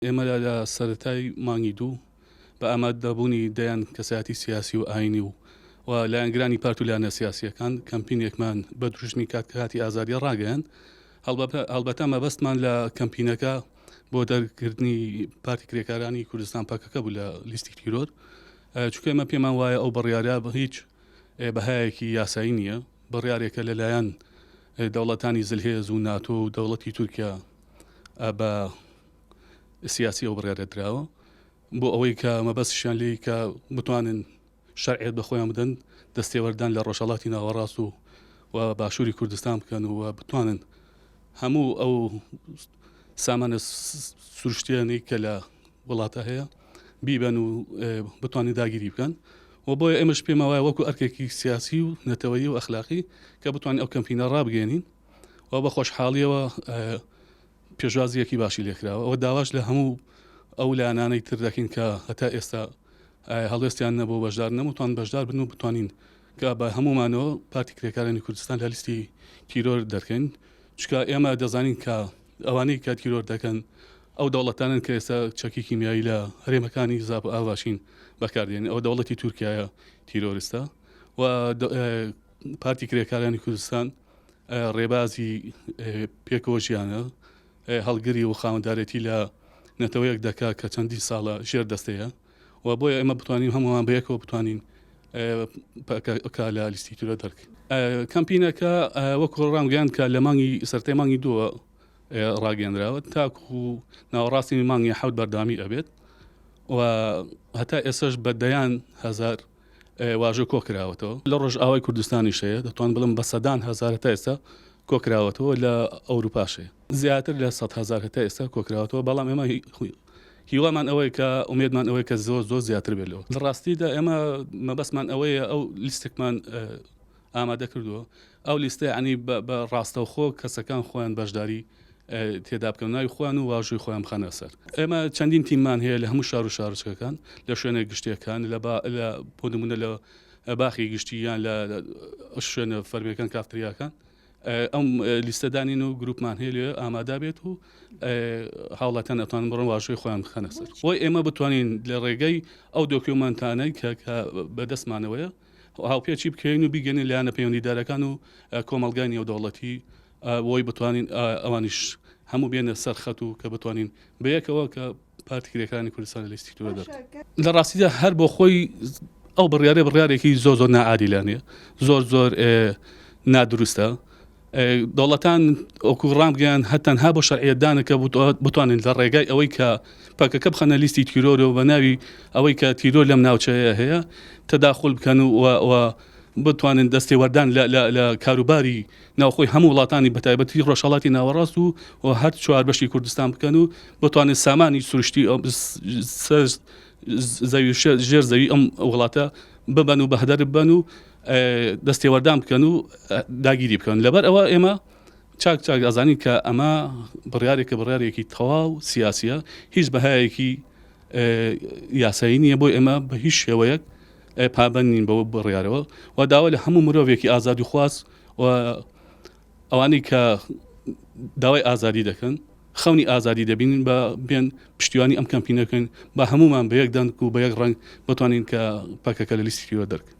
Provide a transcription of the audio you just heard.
ئێمە لە سەرەتای مانگی دوو بە ئامادەبوونی دەیان کەسایەتی سیاسی و ئاینی و و لایەنگرانی پارت و لایەنە سیاسییەکان کەمپینێکمان بە دروشمی کات کاتی ئازادیە ڕاگەیاند. هەڵبەتە مەبەستمان لە کەمپینەکە بۆ دەرکردنی پارتی کرێکارانی کوردستان پەکەکە بوو لە لیستی تیرۆر، چونکە ئێمە پێمان وایە ئەو بڕیارە هیچ بەهایەکی یاسایی نییە، بڕیارێکە لەلایەن دەوڵەتانی زلهێز و ناتۆ و دەوڵەتی تورکیا بە سیاسی ئەو بڕیارە دراوە بۆ ئەوەی کە مەبەستشیان لێی کە بتوانن شەرعیەت بە خۆیان بدەن دەستێوەردان لە ڕۆژهەڵاتی ناوەڕاست و و باشووری کوردستان بکەن و بتوانن هەموو ئەو سامانە سروشتیانەی کە لە وڵاتە هەیە بیبەن و بتوانین داگیری بکەن و بۆیە ئێمەش پێمان وایە وەکو ئەرکێکی سیاسی و نەتەوەیی و ئەخلاقی کە بتوانین ئەو کەمپینە ڕابگەێنین و بە خۆشحاڵیەوە پێشوازییەکی باشی لێکراوە و داواش لە هەموو ئەو لایەنانەی تر دەکەین کە هەتا ئێستا هەڵوێستیان نەبوو و بەشدار نەبوون توان بەشدار بن و بتوانین کە بە هەموومانەوە پارتی کرێکارانی کوردستان لە لیستی تیرۆر دەرکەین چونکە ئێمە دەزانین کە ئەوانەی کە تیرۆر دەکەن ئەو دەوڵەتانن کە ئێستا چەکی کیمیایی لە هەرێمەکانی زاپ و ئاڤاشین بەکاردێن ئەو دەوڵەتی تورکایە تیرۆرستە و پارتی کرێکارانی کوردستان ڕێبازی پێکەوە ژیانە، هەڵگری و خاوەندارێتی لە نەتەوەیەک دەکا کە چەندین ساڵە ژێر دەستەیە و بۆیە ئێمە بتوانین هەمووان بەیەکەوە بتوانین پەکەکە لە لیستی تیرۆر دەرکەین. کەمپینەکە وەکو ڕامگەیاند کە لە مانگی سەرەتای مانگی دووە ڕاگەیەنراوە تاکو ناوەڕاستی مانگی حەوت بەردەوامی ئەبێت و هەتا ئێستاش بە دەیان هەزار واژۆ کۆکراوەتەوە. لە ڕۆژئاوای کوردستانیش هەیە، دەتوانم بڵێم بە سەدان هەزار هەتا ئێستا کۆکراوەتەوە، لە ئەوروپاش هەیە زیاتر لە 100,000 هەتا ئێستا کۆکراوەتەوە، بەڵام ئێمە هیوامان ئەوەیە کە ئومێدمان ئەوەیە کە زۆر زۆر زیاتر بێت لەوە. لە ڕاستیدا ئێمە مەبەستمان ئەوەیە ئەو لیستێکمان ئامادە کردووە، ئەو لیستە یەعنی بە ڕاستەوخۆ کەسەکان خۆیان بەشداری تێدا بکەن ناوی خۆیان و واژووی خۆیان بخەنە سەر. ئێمە چەندین تیممان هەیە لە هەموو شار و شارۆچکەکان لە شوێنە گشتیەکان لە لە بۆ نمونە لە باخی گشتی یان لە شوێنە فەرمیەکان کافتریاکان ئەم لیستە دانین و گروپمان هەیە لێ ئامادە بێت و هاوڵاتیان ئەتوانن بڕۆن واژۆی خۆیان بخەنە سەر بۆی ئێمە بتوانین لە ڕێگەی ئەو دۆکیۆمانتانەی کە بەدەستمانەوەیە هاوپێچی بکەین و بیگەنین لایەنە پەیوەندیدارەکان و کۆمەڵگای نێودەوڵەتی بۆی بتوانین ئەوانیش هەموو بێنە سەر خەت و کە بتوانین بەیەکەوە کە پارتی کرێکارانی کوردستان لە لیستی تورە دەر لە ڕاستیدا هەر بۆ خۆی ئەو بڕیارە بڕیارێکی زۆر زۆر نائادیلانەیە زۆر زۆر نادروستە دەوڵەتان وەکو ڕامگەیان هەر تەنها بۆ شەرعیەتدانە کە بتوانن لە ڕێگای ئەوەی کە پەکەکە بخەنە لیستی تیرۆرەوە بە ناوی ئەوەی کە تیرۆر لەم ناوچەیە هەیە تەداخول بکەن و بتوانن دەستێوەردان لە کاروباری ناوخۆی هەموو وڵاتانی بەتایبەتی ڕۆژهەڵاتی ناوەڕاست و و هەر چوار بەشی کوردستان بکەن و بتوانن سامانی سروشتی سەر زەوی ژێر زەوی ئەم وڵاتە ببەن و بەهدەر ببەن و دەستێوەردان بکەن و داگیری بکەن لەبەر ئەوە ئێمە چاک چاک ئەزانین کە ئەمە بڕیارێکە بڕیارێکی تەواو سیاسیە هیچ بەهایەکی یاسایی نییە بۆ ئێمە بە هیچ شێوەیەک پابند نین بەوە بڕیارەوە و داوا لە هەموو مرۆڤێکی ئازادی خواست و ئەوانەی کە داوای ئازادی دەکەن خەونی ئازادی دەبینین بە بێن پشتیوانی ئەم کەمپینەکەن بە هەمومان بە یەک دەنگ و بە یەک ڕەنگ بتوانین کە پەکەکە لە لیستی تیرۆر دەرکەین.